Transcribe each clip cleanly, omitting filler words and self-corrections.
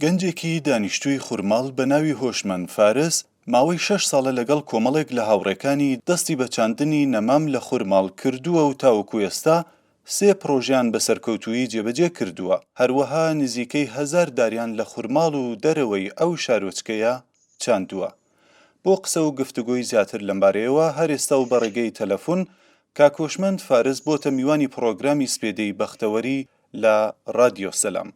گەنجێکی دانیشتووی خورماڵ بە ناوی هۆشمەند فارس ماوەی شەش ساڵە لەگەڵ کۆمەڵێک لە هاوڕێکانی دەستی بە چاندنی نەمام لە خورماڵ کردووە و تاوەکو ئێستا سێ پڕۆژەیان بە سەرکەوتوویی جێبەجێ کردووە، هەروەها نزیکەی هەزار داریان لە خورماڵ و دەرەوەی ئەو شارۆچکەیە چاندووە. بۆ قسە و گفتوگۆی زیاتر لەمبارەیەوە هەر ئێستا و بە ڕێگەی تەلەفون کاک هۆشمەند فارس بۆتە میوانی پڕۆگرامی سپێدەی بەختەوەری لە ڕادیۆ سەلام.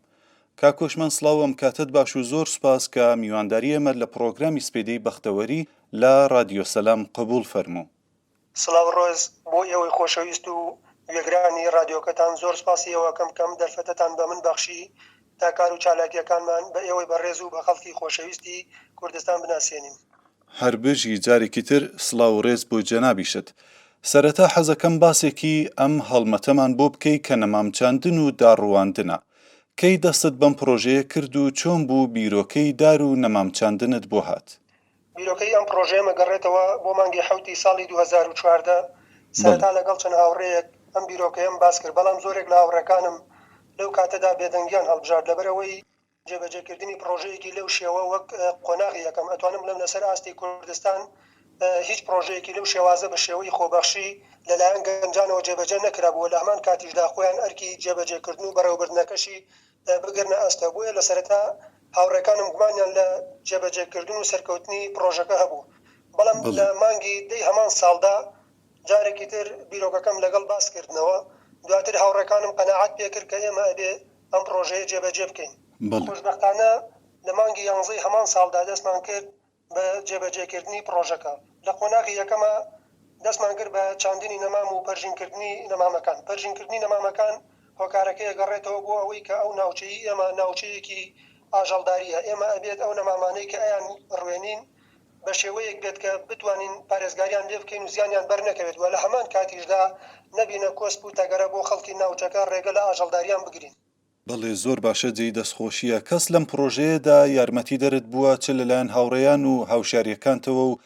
کاک هۆشمەند سڵاو ئەم کاتەت باش و زۆر سوپاس کە میوانداری ئێمەت لە پڕۆگرامی سپێدەی بەختەوەری لە ڕادیۆ سەلام قبوڵ فەرموو. سڵاو ڕێز بۆ ئێوەی خۆشەویست و گوێگرانی ڕادیۆکەتان، زۆر سوپاسی ئێوە ئەکەم کە ئەم دەرفەتەتان بە من بەخشی تا کار و چالاکییەکانمان بە ئێوەی بەڕێز و بە خەڵکی خۆشەویستی کوردستان بناسێنین. هەر بژی جارێکی تر سڵاو و ڕێز بۆ جەنابیشت. سەرەتا حەزەکەم باسێکی ئەم هەڵمەتەمان بۆ بکەی کە نەمام چاندن و دار ڕوواندنە. کەی دەستت بەم پڕۆژەیە کرد و چۆن بوو بیرۆکەی دار و نەمام چاندنت بۆ هات؟ بیرۆکەی ئەم پڕۆژەیەم ئەگەڕێتەوە بۆ مانگی حەوتی ساڵی 2014، سەرەتا لەگەڵ چەند هاوڕێیەک ئەم بیرۆکەیەم باس کرد، بەڵام زۆرێک لە هاوڕێکانم لەو کاتەدا بێدەنگیان هەڵبژارد لەبەرئەوەی جێبەجێکردنی پڕۆژەیەکی لەو شێوە وەک قۆناغی یەکەم ئەتوانم بڵێم لەسەر ئاستی کوردستان هیچ پڕۆژەیەکی لەو شێوازە بە شێوەی خۆبەخشی لەلایەن گەنجانەوە جێبەجێ نەکرابوو و لە هەمان کاتیشدا خۆیان ئەرکی جێبەجێکردن و بەڕێوەبردنەکەشی بگرنە ئەستۆ، بۆیە لە سەرەتا هاوڕێکانم گومانیان لە جێبەجێکردن و سەرکەوتنی پڕۆژەکە هەبوو، بەڵام لە مانگی دەی هەمان ساڵدا جارێکی تر بیرۆکەکەم لەگەڵ باس کردنەوە، دواتر هاوڕێکانم قەناعەت پێکرد کە ئێمە ئەبێ ئەم پڕۆژەیە جێبەجێ بکەین. خۆشبەختانە لە مانگی یانزەی هەمان ساڵدا دەستمان کرد بە جێبەجێکردنی پڕۆژەکە. لە قۆناغی یەکەما دەستمان کرد بە چاندنی نەمام و پەرژینکردنی نەمامەکان. پەرژینکردنی نەمامەکان هۆکارەکەی ئەگەڕێتەوە بۆ ئەوەی کە ئەو ناوچەی ئێمە ناوچەیەکی ئاژەڵدارییە، ئێمە ئەبێت ئەو نەمامانەی کە ئەیان ڕوێنین بە شێوەیەک بێت کە بتوانین پارێزگاریان لێ بکەین و زیانیان بەر نەکەوێت و لە هەمان کاتیشدا نەبینە کۆسپ و تەگەرە بۆ خەڵکی ناوچەکە ڕێگە لە ئاژەڵداریان بگرین. بەڵێ زۆر باشە جێی دەستخۆشیە. کەس لەم پڕۆژەیەدا یارمەتیدەرت بووە چ لەلایەن هاوڕێیان و هاوشاریەکانتەوە و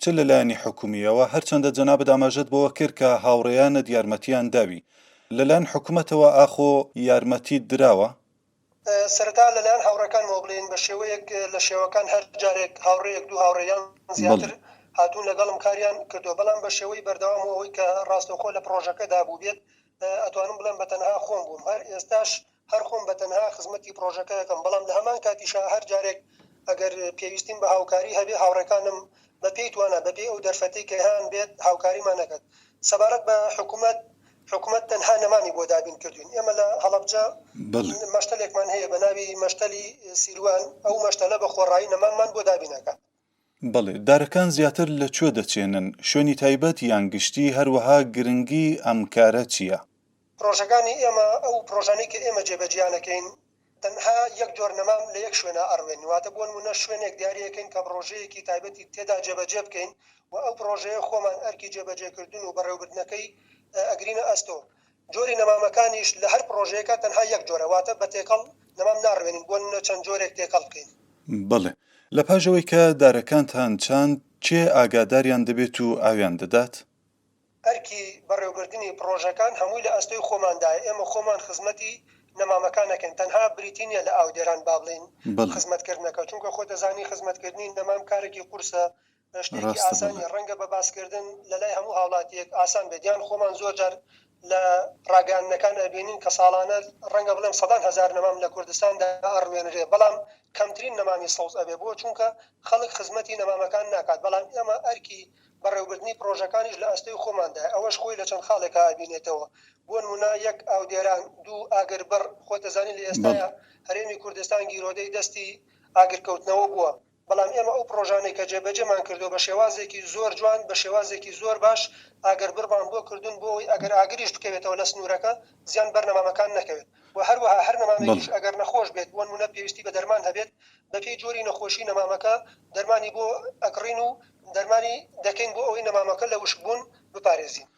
چ لەلایەنی حکومیەوە؟ هەرچەندە جەنابت ئاماژەت بەوە کرد کە هاوڕێیانت یارمەتیان داوی. لەلایەن حکومەتەوە ئاخۆ یارمەتیت دراوە؟ سەرەتا لەلایەن هاوڕێکانمەوە بڵێین بە شێوەیەک لە شێوەکان هەر جارێک هاوڕێیەک دوو هاوڕێ یان زیاتر هاتوون لەگەڵم کاریان کردووە بەڵام بە شێوەی بەردەوام و ئەوەی کە ڕاستەوخۆ لە پڕۆژەکەدا بووبێت ئەتوانم بڵێم بە تەنها خۆم بووم هەر ئێستاش هەر خۆم بە تەنها خزمەتی پڕۆژەکە ئەکەم بەڵام لە هەمان کاتیشا هەر جارێک ئەگەر پێویستیم بە هاوکاری هەبێ هاوڕێکانم بە پێی توانا بە پێی ئەو دەرفەتەی کە هەیان بێت هاوکاریمان ئەکەن سەبارەت بە حکومەت حکومەت تەنها نەمامی بۆ دابین کردوین ئێمە لە هەڵەبجە مەشتەلێکمان هەیە بە ناوی مەشتەلی سیروان ئەو مەشتەلە بە خۆڕایی نەماممان بۆ دابین ئەکات. بەڵێ، دارەکان زیاتر لە کوێ دەچێنن، شوێنی تایبەت یان گشتی، هەروەها گرنگی ئەم کارە چییە؟ پرۆژەکانی ئێمە، ئەو پرۆژانەی کە ئێمە جێبەجێیان ئەکەین تەنها یەک جۆر نەمام لە یەک شوێنا ئەڕوێنین، واتە بۆ نموونە شوێنێک دیاری ئەکەین کە پڕۆژەیەکی تایبەتی تێدا جێبەجێ بکەین و ئەو پڕۆژەیە خۆمان ئەرکی جێبەجێکردن و بەڕێوەبردنەکەی ئەگرینە ئەستۆ. جۆری نەمامەکانیش لە هەر پڕۆژەیەکا تەنها یەک جۆرە، واتە بە تێکەڵ نەمام ناڕوێنین، بۆ نموونە چەند جۆرێک تێکەڵ بکەین. بەڵێ. لە پاش ئەوەی کە دارەکانتان چاند، کێ ئاگاداریان دەبێت و ئاویان دەدات؟ ئەرکی بەڕێوبردنی پڕۆژەکان هەمووی لە ئەستۆی خۆماندایە، ئێمە خۆمان خزمەتی نەمامەکان ئەکەین، تەنها بریتی نییە لە ئاودێران با بڵێین خزمەتکردنەکە، چونکە خۆت دەزانی خزمەتکردنی نەمام کارێکی قورسە، شتێکی ئاسان نییە، ڕەنگە بە باسکردن لەلای هەموو هاوڵاتییەک ئاسان بێت، یان خۆمان زۆر جار لە ڕاگەیاندنەکان ئەبینین کە ساڵانە ڕەنگە بڵێم سەدان هەزار نەمام لە کوردستاندا ئەڕوێنرێ، بەڵام کەمترین نەمامی سەوز ئەبێ، بۆ؟ چونکە خەڵک خزمەتی نەمامەکان ناکات، بەڵام ئێمە ئەرکی بەڕێوبردنی پڕۆژەکانیش لە ئەستۆی خۆماندایە، ئەوەش خۆی لە چەند خاڵێکا ئەبینێتەوە، بۆنمونە، یەک، ئاودێران، دوو، ئاگربڕ، خۆت دەزانی لە ئێستایا هەرێمی کوردستان گیرۆدەی دەستی ئاگرکەوتنەوە بووە، بەڵام ئێمە ئەو پڕۆژانەی کە جێبەجێمان کردووە بە شێوازێکی زۆر جوان، بە شێوازێکی زۆر باش ئاگربڕمان بۆ کردوون بۆ ئەوەی ئەگەر ئاگریش بکەوێتەوە لە سنوورەکە زیان بەر نەمامەکان نەکەوێت و هەروەها هەر نەمامێکیش ئەگەر نەخۆش بێت بۆ نموونە پێویستی بە دەرمان هەبێت بەپێی جۆری نەخۆشی نەمامەکە دەرمانی بۆ ئەکڕین و دەرمانی دەکەین بۆ ئەوەی نەمامەکە لە وشکبوون بپارێزین.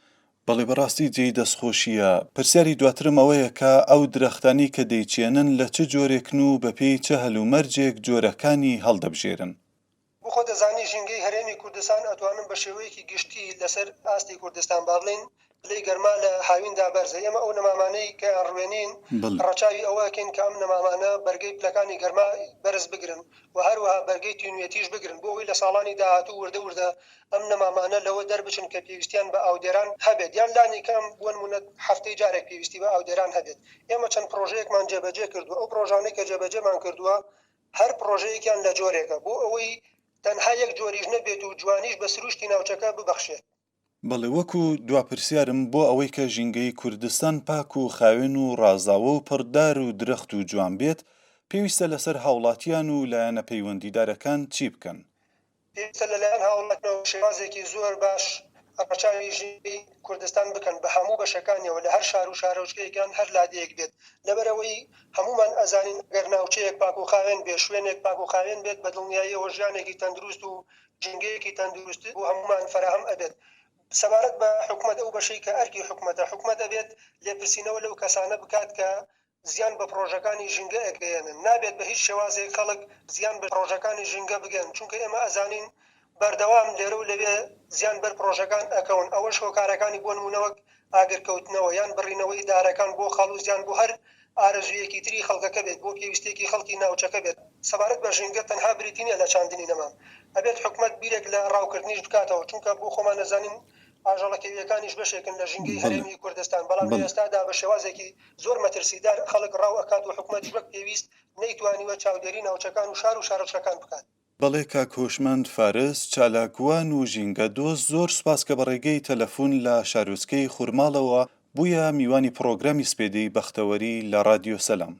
بەڵێ بەڕاستی جێی دەستخۆشییە. پرسیاری دواترم ئەوەیە کە ئەو درەختانەی کە دەیچێنن لە چ جۆرێکن و بەپێی چ هەلومەرجێک جۆرەکانی هەڵدەبژێرن؟ بۆ خۆت دەزانی ژینگەی هەرێمی کوردستان ئەتوانم بە شێوەیەکی گشتی لەسەر ئاستی کوردستان با بڵێین. پلەی گەرما لە هاویندا بەرزە، ئێمە ئەو نەمامانەی کە ئەیانڕوێنین ڕەچاوی ئەوە ئەکەین کە ئەم نەمامانە بەرگەی پلەکانی گەرما بەرز بگرن و هەروەها بەرگەی تینوێتیش بگرن بۆ ئەوەی لە ساڵانی داهاتوو وردە وردە ئەم نەمامانە لەوە دەربچن کە پێویستیان بە ئاودێران هەبێت یان لانی کەم بۆ نموونە هەفتەی جارێک پێویستی بە ئاودێران هەبێت. ئێمە چەند پڕۆژەیەکمان جێبەجێ کردووە، ئەو پڕۆژانەی کە جێبەجێمان کردووە هەر پڕۆژەیەکیان لە جۆرێکە بۆ ئەوەی تەنها یەک جۆریش نەبێت و جوانیش بە سروشتی ناوچەکە ببەخشێت. بەڵێ وەکو دوا پرسیارم بۆ ئەوەی کە ژینگەی کوردستان پاک و خاوێن و ڕازاوە و پڕ دار و درەخت و جوان بێت، پێویستە لەسەر هاوڵاتیان و لایەنە پەیوەندیدارەکان چی بکەن؟ پێویستە لەلایەن هاوڵاتیانەوە بە شێوازێکی زۆر باش ڕەچاوی ژینگەی کوردستان بکەن بە هەموو بەشەکانیەوە لە هەر شار و شارۆچکەیەک یان هەر لادێیەک بێت لەبەرئەوەی هەموومان ئەزانین ئەگەر ناوچەیەک پاک و خاوێن بێت شوێنێک پاک و خاوێن بێت بە دڵنیاییەوە ژیانێکی تەندروست و ژینگەیەکی تەندروست بۆ هەموومان فەراهەم ئەبێت. سەبارەت بە حکومەت ئەو بەشەی کە ئەرکی حکومەتە، حکومەت ئەبێت لێپرسینەوە لەو کەسانە بکات کە زیان بە پڕۆژەکانی ژینگە ئەگەیەنن، نابێت بە هیچ شێوازێک خەڵک زیان بە پڕۆژەکانی ژینگە بگەن، چونکە ئێمە ئەزانین بەردەوام لێرە و لەوێ زیان بەر پڕۆژەکان ئەکەون، ئەوەش هۆکارەکانی بۆ نموونە وەک ئاگرکەوتنەوە یان بڕینەوەی دارەکان بۆ خەڵوز یان بۆ هەر ئارەزوویەکی تری خەڵکەکە بێت، بۆ پێویستیەکی خەڵکی ناوچەکە بێت. سەبارەت بە ژینگە تەنها بریتی نیە لە چاندنی نەمام، ئەبێت حکومەت بیرێک لە ڕاوکردنیش بکاتەوە، چونکە بۆ خۆمان ئەزانین ئاژەڵە کێوییەکانیش بەشێکن لە ژینگەی هەرێمی کوردستان، بەڵام لە ئێستادا بە شێوازێکی زۆر مەترسیدار خەڵک ڕاو ئەکات و حکومەتیش وەک پێویست نەیتوانیوە چاودێری ناوچەکان و شار و شارۆچکەکان بکات. بەڵێ کاک هۆشمەند فارس، چالاکوان و ژینگە دۆست زۆر سوپاس کە بە ڕێگەی تەلەفون لە شارۆچکەی خورماڵەوە بوویە میوانی پڕۆگرامی سپێدەی بەختەوەری لە ڕادیۆ سەلام.